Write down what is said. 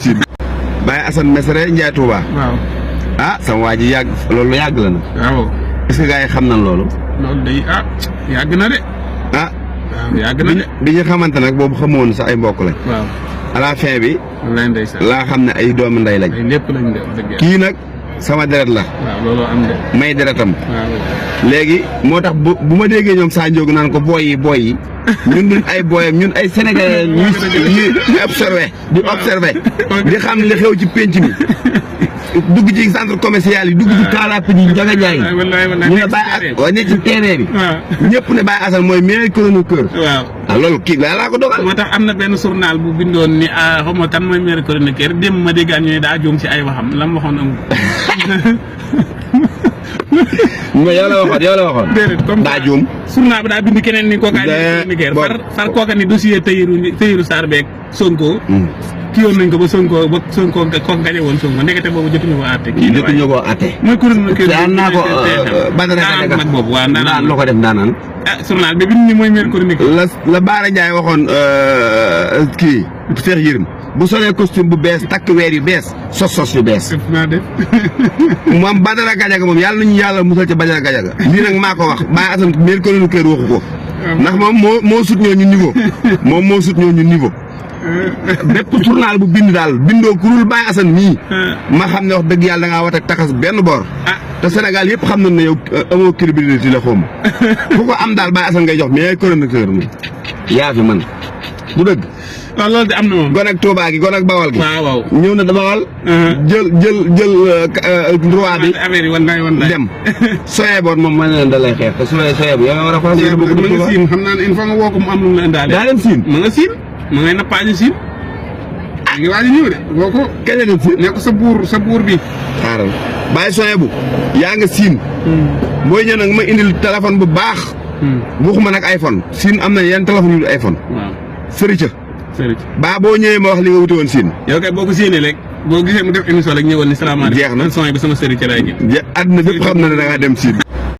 Sine. Baye Assane Mesere Ndiaye Touba. waaw. ah sama waa ji yàgg loolu yàgg la na. waaw. est-ce que gars yi xam nañ loolu. loolu day yàgg na de. ah. waaw yàgg na de. bi ñu xamante nag boobu xamoon sax ay mbokk lañ. waaw. à la fin bi. wallaay ndeysaan. laa xam ne ay doomu ndey lañ. ay lépp lañ de wax dëgg yàlla. kii nag sama deret la. waaw looloo am de. may deretam. waaw. léegi moo tax bu ma déggee ñoom Sa Ndiogou naan ko booy yi ñun duñ ay booyam ñun ay sénégalais ñuy observé di observé di xam li xew ci penc mi dugg ci centre commercial yi dugg ci kaaraap yi Ndiaga Ndiaye ñu ne Baye Assane ne ci terrain bi ñëpp ne Baye Assane mooy meilleur chroniqueur. waaw loolu kii laa ko dogal. moo tax am na benn journal bu bindoon ni xaw ma kan mooy meilleur chroniqueur démb ma déggaan ñu ne daa juum ci ay waxam la mu waxoon amul. mais yow la waxoon. déedéet comme daa juum. journal bi daa bind keneen ni kooka ay chroniqueur far kooka ni dossier Tahirou Sarr beeg Sonko. kii woon nañ ko ba Sonko kooku gañe woon Sonko ndekete boobu jotuñu ko àtte. jotuñu ko àtte. mooy chroniqueur daan naa ko Badara Gadiaga mag boobu waaw daan la ko def daanaan. journal bi bind ni mooy meilleur chroniqueur. la Baara Ndiaye waxoon kii Cheikh Yérim bu solee costume bu bees takk weer yu bees sos yu bees. moom Badara Gadiaga moom yàlla nañu yàlla musal ci Badara Gadiaga. lii nag maa ko wax Baye Assane meilleur chroniqueur waxu ko. ndax moom moo sut ñooñu niveau. moom moo sut ñooñu niveau. bépp journal bu bind daal bindoo ku dul Baye Assane mii. ma xam ne wax dëgg yàlla da ngaa wat ak taxas benn boor. te Sénégal yëpp xam nañ ne yow amoo crédibilité la xaw ma fu ko am daal Baye Assane ngay jox mais chroniqueur moom yaa fi man du dëgg. waaw loolu de am na moom. gon ak Touba gi gon ak Bawal gi. waaw ñëw na Bawal. jël droit bi. affaire yi wallaay dem. soyee boon moom ma ne leen da lay xeex te soyee bu yow war a xool. ma nga siin xam naa ne il faut nga woo ko mu am lu mu la indaale. daa dem siin. ma nga siin ma ngay nappaaji siin. ngi waaj a ñëw de woo ko. kañ la dem siin. ne ko sa buur bi. xaaral bàyyi soyee bu. yaa nga siin. booy ñëw nag ma indil téléphone bu baax. waxuma nag iPhone. siin am na yenn téléphone yu iPhone. waaw sëriñ baa boo ñëwee ma wax li nga wuti woon siin. yow kay boo ko séenee rek boo gisee mu def émission rek ñëwal ni salaamaaleykum. jeex na son bi sama sëriñ ci laay ñëw. àdduna bépp xam na ne da ngaa dem siin.